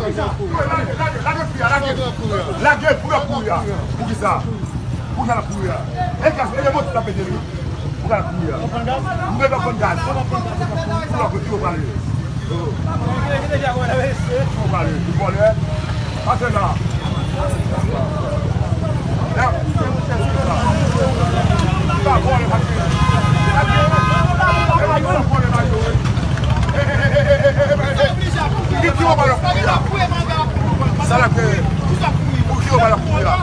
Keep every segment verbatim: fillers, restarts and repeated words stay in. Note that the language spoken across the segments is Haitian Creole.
Lage, lage, lage, lage pri a, lage. Lage pou l ap kouri a. Poukisa? Poukisa l ap kouri a? E gaz, e moto l ap pete li. Poukisa l ap kouri a? M gen dwa konn gaz. Pou l ap kouri, pou l ap pale. Pou l ap pale, pou vòlè. Pase la. Sa la ke pou ki yo pa la kouri la.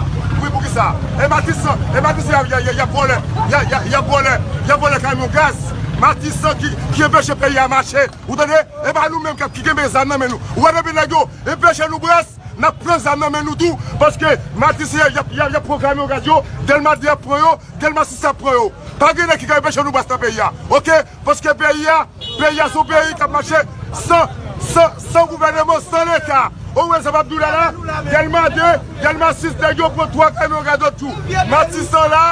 Wi, pou ki sa? E Matisan, e Matisan y ap, y ap, y ap vòlè, y ap, y ap, y ap vòlè, y ap vòlè kamyon gaz. Matisan ki, ki anpeche peyi a mache. Ou tande? E pa nou menm k ap, ki kenbe zam nan men nou. Ou wè depi nèg yo anpeche nou bras, n ap pran zam nan men nou tou, paske Matisan y ap, y ap, y ap pran kamyon gaz yo, Dèlma de ap pran yo, Dèlma sis ap pran yo. Pa gen nèg ki ka anpeche nou bras nan peyi a, oke? Paske peyi a, peyi a se yon peyi k ap mache san, san, san gouvèneman, san leta. Ou wè sa m ap di w la la? Dèlma de, Dèlma sis, nèg yo pran twa kamyon gaz lòt jou. Matisan la,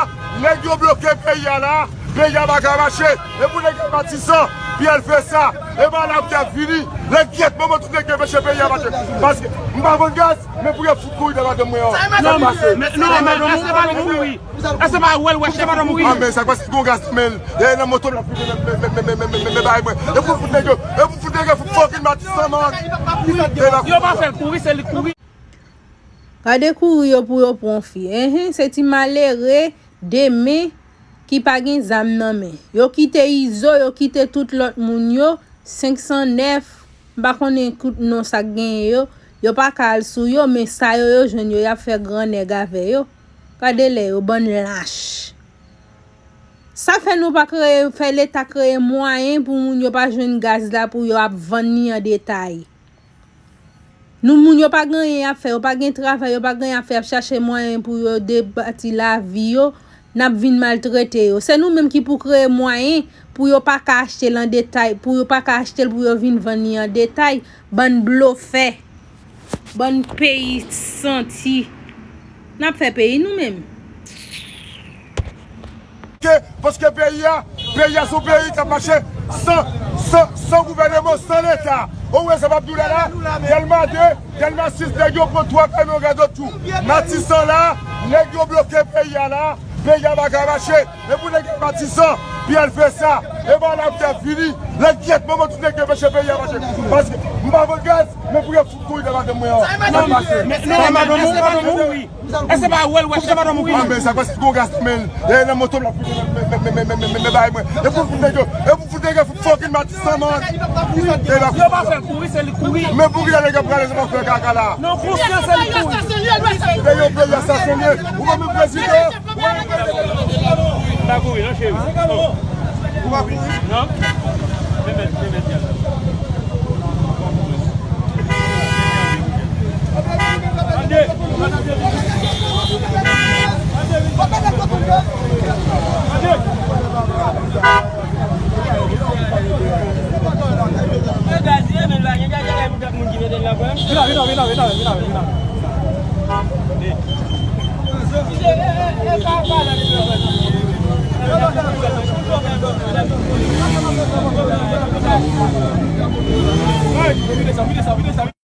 nèg yo bloke peyi a la, peyi a pa ka mache. E pou nèg yo Matisan, Pyèl fè sa, e pa la pou y ap vini. Lè gyèt manman tout nèg yo anpeche peyi a mache. Paske m pa vann gaz, men pou yo fout kouri nan madanm mwen an. Sa k pase? Non, men, non, men, men, se pa nou wi. Èske pa wè l wè chèf ou wi? Ah, men sa k pase? Gon gaz men, e nan moto m l ap file men, men, men, men, men, men, men, bagay mwen. E pou fout nèg yo, e pou fout nèg yo fout fucking Matisan, man. Yo pa fè l kouri, se li k kouri. Gade kouri yo pou yo pran fi. Enhen, se ti malere demen ki pa gen zam nan men. Yo kite Izo, yo kite tout lòt moun yo, senk san nèf, m pa konnen tout non sa k genyen yo. Yo pa ka al sou yo, men sa yo, yo jwenn yo, y ap fè gran nèg avè yo. Gade lè yo, bann lach. Sa fè nou pa kreye, fè leta kreye mwayen pou moun yo pa jwenn gaz la pou yo ap vann li an detay. Nou moun yo pa gen anyen y ap fè, yo pa gen travay, yo pa gen anyen y ap fè, y ap chache mwayen pou yo debati lavi yo, n ap vin maltrete yo. Se nou menm ki pou kreye mwayen pou yo pa ka achte l an detay, pou yo pa ka achte l pou yo vin vann li an detay. Bann blofè, bann peyi santi. N ap fè peyi nou menm. Ke, paske peyi a, peyi a se yon peyi k ap mache san, san, san gouvèneman, san leta. Ou wè sa m ap di w la la? Dèlma de, Dèlma sis, nèg yo pran twa kamyon gaz lòt jou. Matisan la, nèg yo bloke peyi a la, peyi a pa ka mache. E pou nèg yo Matisan, Pyèl fè sa, e pa la pou y ap vini. Lè gyèt manman tout nèg yo anpeche peyi a mache. Paske m pa vann gaz, men pou yo fout kouri nan madanm mwen an. Sa k pase? Men, non, men, men, se pa nou wi. Èske pa wè l wè chèf ou wi? Ah, men sa k pase? Gon gaz men, e nan moto m l ap file men, men, men, bagay mwen. E pou fout nèg yo, e pou fout nèg yo fout fucking Matisan, man. Yo pa fè l kouri, se li k kouri. Men pou ki nèg yo prale, se pa fè kaka la. Non, konsyans se li k kouri. Peyi yo, peyi a sasinen. Ou pa menm prezidan. Pa kouri non, cheri. Ou pa kouri? Non. Mete, mete. Vin la, vin la, vin la.